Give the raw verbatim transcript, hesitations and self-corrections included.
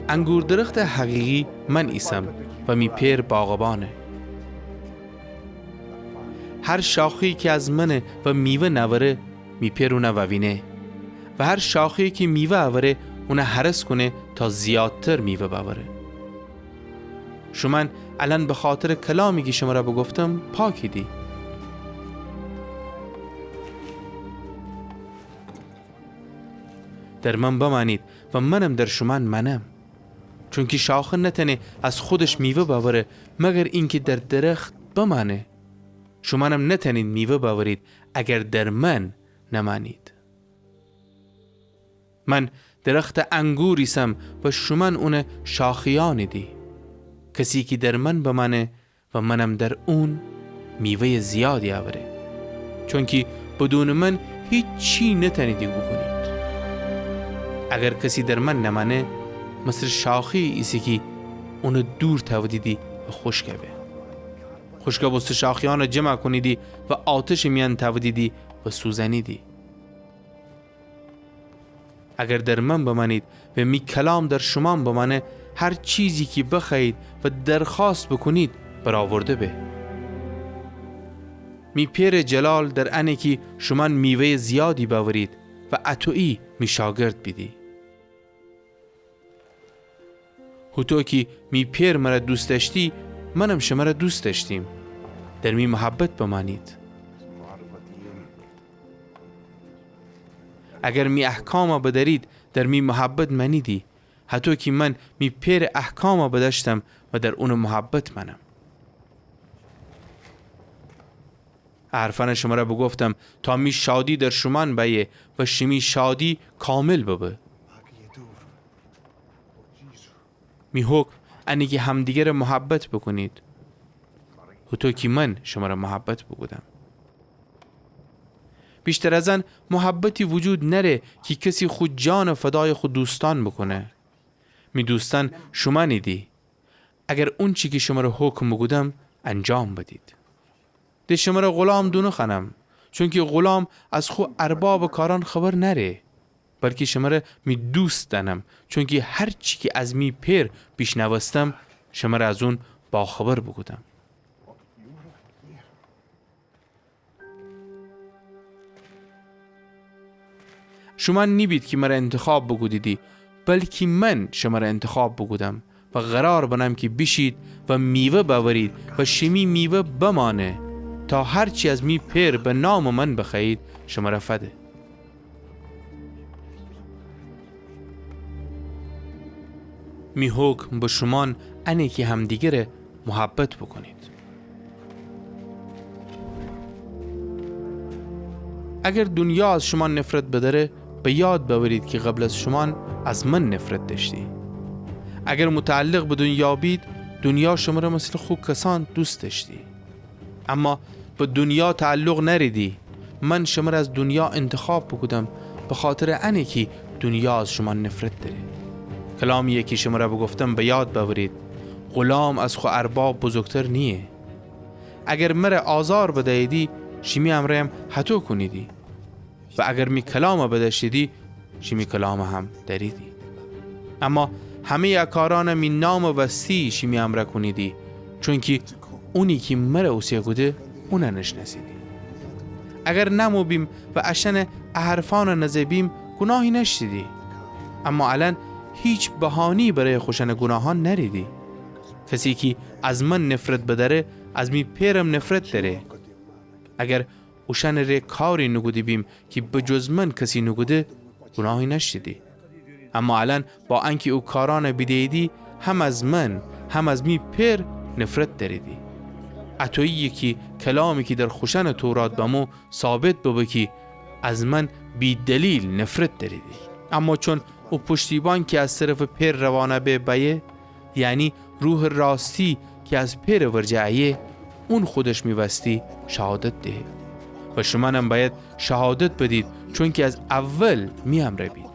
انگور درختٚ حقیقی من ایسم و می پئر باغبأنه. هر شاخه‌یی کی از منه و میوه نأوره، می پئر اونَ ووینه و هر شاخه‌یی کی میوه اوره، اونَ هرس کونه تا زیادتر میوه بأوره. شومأن الأن بخاطرٚ کلامی کی شمرَ بوگفتم پاکیدی. در من بمأنید و منم در شومأن مأنم. چونکی شاخه نتأنه از خودش میوه بأوره مگر اینکی در درخت بمأنه. شومأنم نتأنید میوه بأورید اگر در من نمأنید. من درختٚ انگور ایسم و شومأن اونٚ شاخه‌یأنیدی. کسی کی در من بمأنه و منم در اون، میوه‌یٚ زیادی اوره. چونکی بدونٚ من هیچی نتأنیدی بوکونید. اگر کسی در من نمأنه، مثلٚ شاخه‌یی ایسه کی اونَ دور تأودیدی و خوشکَ به. خوشکَ بوسته شاخه‌یأنَ جمع کونیدی و آتشٚ میأن تأودیدی و سوزأنیدی. اگر در من بمأنید و می کلام در شومأن بمأنه، هر چیزی کی بخوأیید و درخوأست بوکونید، برأورده به. می پئرٚ جلال در انه کی شومأن میوه‌یٚ زیادی بأورید و اطویی می شاگرد بیدی. هوطو کی می پئر مرَ دوست دأشتی، منم شمرَ دوست دأشتیم. در می محبت بمأنید. اگر می احکامَ بدأرید، در می محبت مأنیدی، هطو کی من می پئرٚ احکامَ بدأشتم و در اونٚ محبت مأنم. ا حرفأنَ شمرَ بوگفتم تا می شادی در شومأن بأیه و شیمی شادی کامل ببه. می حکم انه کی همدیگرَ محبت بوکونید، هوطو کی من شمرَ محبت بوکودم. ویشتر از ان محبتی وجود نأره کی کسی خو جانَ فدایٚ خو دوستأن بوکونه. می دوستأن شومأنیدی. اگر اونچی کی شمرَ حکم بوکودم انجام بدید. د شمرَ غلام دونوخوأنم، چونکی غلام از خو اربابٚ کارأن خبر نأره، بلکی شمرَ می دوست دأنم، چونکی هر چی کی از می پئر بیشنوستم، شمرَ از اون باخبر بوکودم. شومأن نیبید کی مرَ انتخاب بوکودیدی، بلکی من شمرَ انتخاب بوکودم و قرار بنم کی بیشید و میوه بأورید و شیمی میوه بمأنه، تا هر چی از می پئر به نامٚ من بخوأیید، شمرَ فده. می حکم به شومأن انه کی همدیگرَ محبت بوکونید. اگر دونیا از شومأن نفرت بدأره، به یاد بأورید کی قبل از شومأن از من نفرت دأشتی. اگر متعلق به دونیا بید، دونیا شمرَ مثلٚ خو کسأن دوست دأشتی. اما به دونیا تعلق نأریدی. من شمرَ از دونیا انتخاب بوکودم، بخاطرٚ انه کی دونیا از شومأن نفرت دأره. کلامی‌یَ کی شمرَ بوگفتم به یاد بأورید، غلام از خو ارباب بزرگتر نییه. اگر مرَ آزار بدییدی، شیمی امرأیم هطو کونیدی. و اگر می کلامَ بدأشتیدی، شیمی کلامَ هم دأریدی. اما همه‌یٚ ا کارأنَ می نامٚ وستی شیمی امرأ کونیدی، چونکی اونی کی مرَ اوسه کوده، اونَ نشنأسیدی. اگر نمو بیم و اشأنٚ ا حرفأنَ نزه بیم، گوناهی نأشتیدی. اما الأن هیچ بهانه‌یی برای خوشأنٚ گوناهأن نأریدی. کسی کی از من نفرت بدأره، از می پئرم نفرت دأره. اگر اوشأنٚ ره کاری نوکوده بیم کی به جز من کسی نوکوده، گوناهی نأشتیدی. اما الأن با انکی او کارأنَ بیده‌ییدی، هم از من، هم از می پئر نفرت دأریدی. اطویی‌یه کی کلامی کی در خوشأنٚ تورات بمو، ثابت ببه کی از من بی‌دلیل نفرت دأریدی. اما چون او پشتیبان کی از طرفٚ پئر روانه به بأیه، یعنی روحٚ راستی کی از پئرٚ ورجه ایه، اون خودش می وستی شهادت دهه. و شومأنم بأید شهادت بدید، چونکی از اول می امرأ بید.